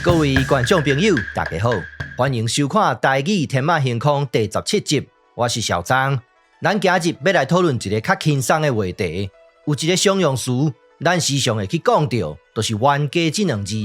各位觀眾朋友，大家好，歡迎收看《台語天馬行空》第17集，我是小張。咱今日欲來討論一個較輕鬆的話題，有一個常用詞，咱時常會去講著，就是冤家這兩字。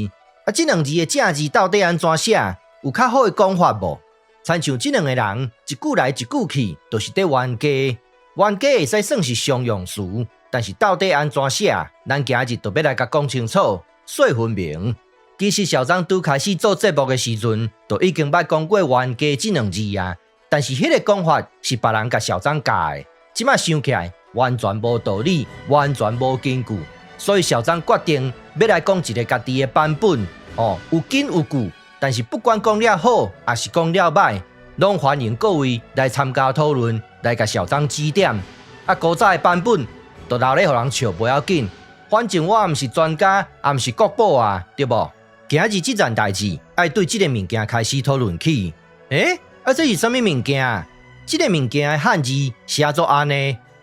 啊，這兩字的正字到底按怎寫？有較好的講法無？親像這兩個人，一句來一句去，就是佇冤家。冤家會使算是常用詞，但是到底按怎寫？咱今日就欲來共講清楚，說分明。其實小張拄開始做節目的時陣，就已經捌講過冤家這兩字啊。但是彼個講法是別人共小張教的，這擺想起來完全無道理，完全無根據，所以小張決定欲來講一個家己的版本，哦，有根有據。但是不管講了好，抑是講了䆀，攏歡迎各位來參加討論，來共小張指點。啊，古早的版本就留咧予人笑，無要緊。反正我毋是專家，也毋是國寶啊，對無？今日這件代誌，愛對這個物件開始討論起。欸，啊，這是啥物物件？這個物件的漢字寫做按呢，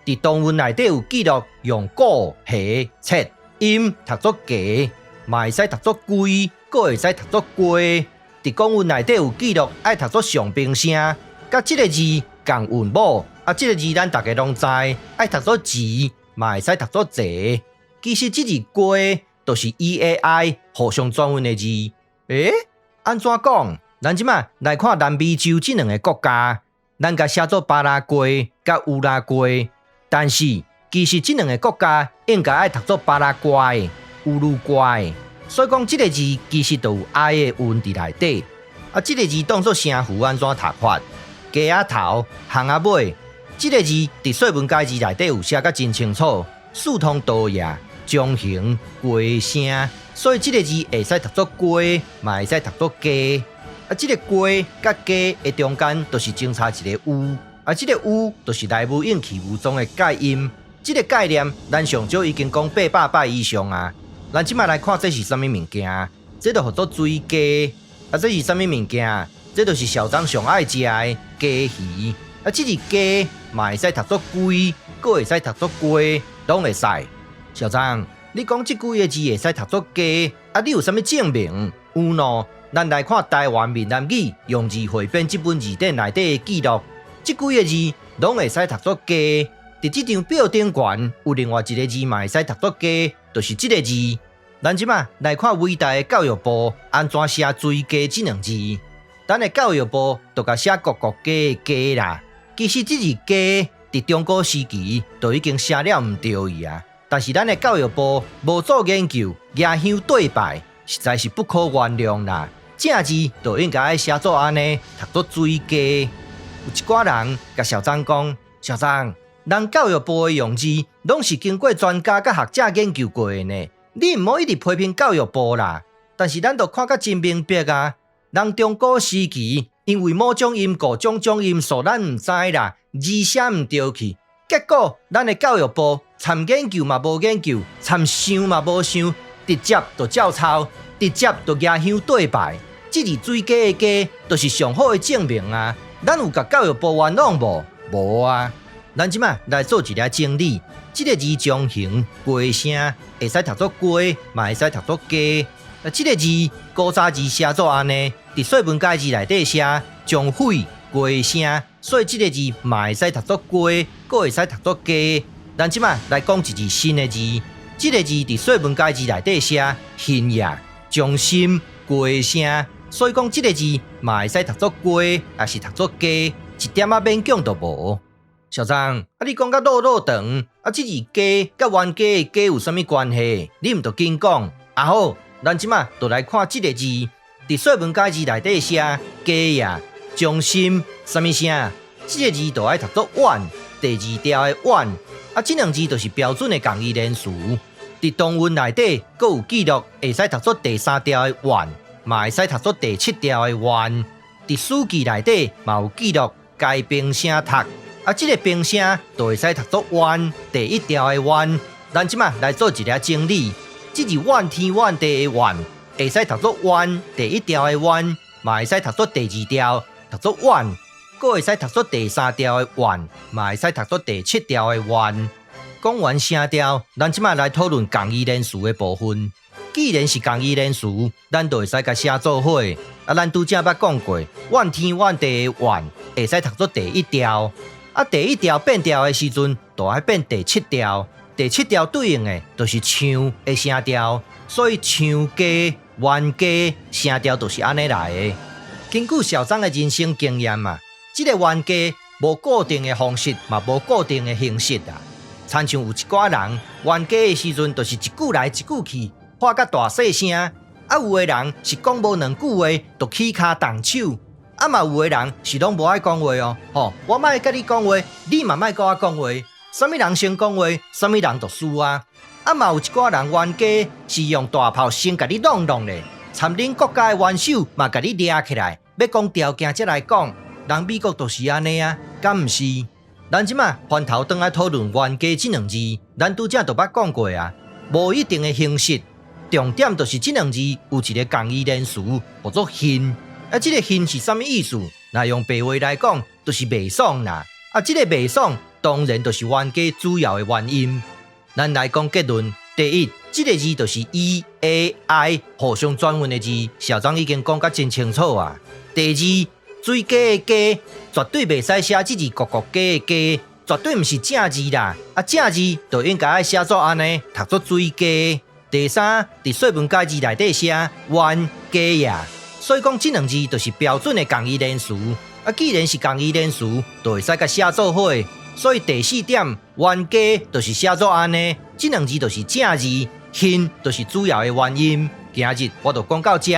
佇唐文內底有記錄，用古、下、切音讀做家，嘛會使讀做歸，閣會使讀做歸。佇古文內底有記錄，愛讀做上平聲，佮這個字仝韻母。啊，這個字咱逐家攏知，愛讀做字，嘛會使讀做濟。其實這字歸就是 E A I 互相轉韻的字。欸，按怎講？咱這擺來看南美洲這兩个國家，咱共寫做巴拉圭佮烏拉圭，但是其實這兩个國家應該愛讀做巴拉圭、烏魯圭。所以講這個字其實就有 I 的韻佇內底。啊，這個字當做聲符按怎讀法？雞仔頭、巷仔尾，這个字佇說文解字內底有寫甲真清楚，四通多也。中型雞聲，所以這个字會使讀做雞，嘛會使讀做家。啊，這个雞佮家的中間，就是相差一个U，啊，這个 U 就是內母應去母綜的介音。這个概念，咱上少已經講800擺以上啊。咱這擺來看，這是啥物物件？這就號做水雞。啊，這是啥物物件？這就是小張上愛食的雞魚。啊，這字雞嘛會使讀做龜，閣會使讀做雞，攏會使。小張，你講這幾个字會使讀做雞，啊，你有啥物證明？有喏，咱來看台灣閩南語用字彙編這本字典內底的記錄，這幾个字攏會使讀做雞。佇這張表頂懸有另外一个字嘛會使讀做雞，就是這个字。咱這擺來看偉大的教育部按怎寫水雞這兩字。咱的教育部就共寫國國家的家啦。其實這字雞佇中古時期就已經寫了毋對去啊。但是咱的教育部無做研究，舉香對拜，實在是不可原諒啦。正字就應該愛寫做按呢，讀做水雞。有一寡人共小張講：小張，人教育部的用字攏是經過專家佮學者研究過的呢，你毋好一直批評教育部啦。但是咱都看甲真明白啊，人中古時期因為某種因故、種種因素，咱毋知啦，字寫毋對去，結果咱的教育部參研究嘛無研究，參想嘛無想，直接就照抄，直接就舉香對拜。這字水雞的雞，就是上好的證明啊！咱有共教育部冤枉無？無啊！咱這擺來做一下整理，這个字中型雞聲會使讀做雞，嘛會使讀做雞。啊，這个字古早字寫做按呢，佇說文解字內底寫將匪雞聲，所以這个字嘛會使讀做雞，閣會使讀做雞。咱這擺來講一字新的字，這个字佇說文解字內底寫行也中心雞聲，所以講這个字嘛會使讀做雞，抑是讀做雞，一點仔勉強都無。小張，啊你講甲落落長，啊這字雞佮冤家的家有啥物關係？你毋著緊講。啊好，咱這擺就來看這个字，佇說文解字內底寫雞也中心啥物聲？這个字就愛讀做遠，第二調的遠。啊，這兩字就是標準的仝義連詞。佇唐文內底，閣有記錄會使讀做第三調的遠，嘛會使讀做第七調的怨。佇史記內底嘛有記錄，該平聲讀。啊，這个平聲就會使讀做怨，第一調的怨。咱這擺來做一下整理，這字怨天怨地的怨，會使讀做怨，第一調的怨，嘛會使讀做第二調，讀做遠。閣會使讀做第三調的怨，嘛會使讀做第七調的怨。講完聲調，咱這擺來討論仝義連詞的部分。既然是仝義連詞，咱就會使共寫做伙。啊，咱拄才捌講過，怨天怨地的怨會使讀做第一調。啊，第一調變調的時陣，就愛變第七調。第七調對應的，就是唱的聲調，所以唱家、冤家聲調就是按呢來的。根據小張的人生經驗啊，這个冤家無固定的方式，嘛無固定的形式啊。親像有一寡人冤家的時陣，就是一句來一句去，喊甲大細聲；啊，有的人是講無兩句話，就起跤動手。啊嘛有的人是攏無愛講話哦，吼，我莫佮你講話，你嘛莫佮我講話，啥物人先講話，啥物人就輸啊。啊嘛有一寡人冤家是用大炮先共你弄弄咧，參恁國家的元首嘛共你掠起來，欲講條件才來講，人美國就是按呢啊，敢毋是？咱這馬翻頭轉來討論冤家這兩字，咱拄才都捌講過啊，無一定的形式，重點就是這兩字有一个仝義連詞，號做恨。啊，這个恨是啥物意思？若用白話來講，就是袂爽啦。啊，這个袂爽當然就是冤家主要的原因。咱來講結論，第一，這个字就是 E A I 互相轉韻的字，小張已經講甲真清楚啊。第二，水雞的雞絕對袂使寫這字國國雞的雞，絕對毋是正字啦。啊，正字就應該愛寫做按呢，讀做水雞。第三，佇說文解字內底寫冤家呀。所以講，這兩字就是標準的仝義連詞。啊，既然是仝義連詞，就會使共寫做伙。所以第四點，冤家就是寫做按呢，這兩字就是正字，恨就是主要的原因。今日我就講到這，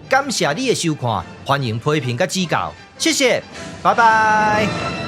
感謝你的收看，歡迎批評佮指教，謝謝，拜拜。